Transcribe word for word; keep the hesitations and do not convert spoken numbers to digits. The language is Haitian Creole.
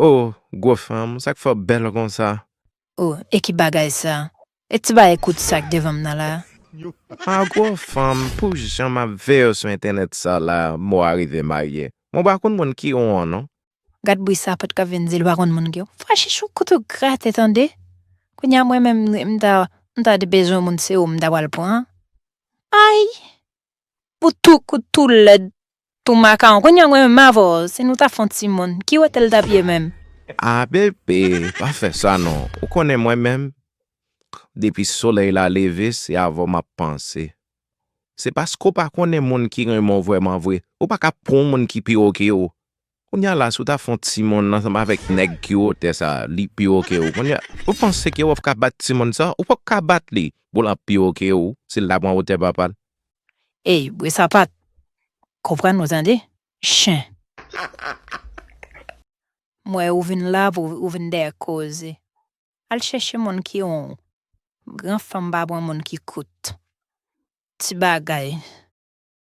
O, gwo fanm, sa k fè w bèl konsa? O, e ki bagay sa? E ti bagay kout sa k devan m nan la? A, gwo fanm, pou jan m ap veye w sou entènèt sa la, mò a rive marye. Mwen pa konn moun ki w an non. Gad bri sapant k ap vin di l pa konn moun ki w. Fwa chichou kout ou grate tande. Kounye a mwen menm m ta, m ta de bezwen moun se ou m ta pral pran. Ay! Pou tou kout tou lèd tou makawon. Kounye a mwen menm avè w, si nou ta fè yon timoun, ki wotè l t ap ye menm? A bebe, pa fè sa non. Ou konnen mwen menm, depi solèy la leve, se avè w m ap panse. Se paske w pa konnen moun ki renmen w vrèman vre. Ou pa ka pran yon moun ki pi wo ke w. Kounye a la, si w ta fè yon timoun ansanm avèk nèg ki wotè sa, li pi wo ke w. Kounye a, ou panse ke w ap ka bat timoun sa? Ou p ap ka bat li. Bon, l ap pi wo ke w, si l ta pran wotè papa l. Ey, bri sapat. Konprann ou tande? Chen. M wè ou vin la pou ou vin dèyè koze. Al chèche moun ki won. Gran fanm pa pran moun ki kout. Ti bagay.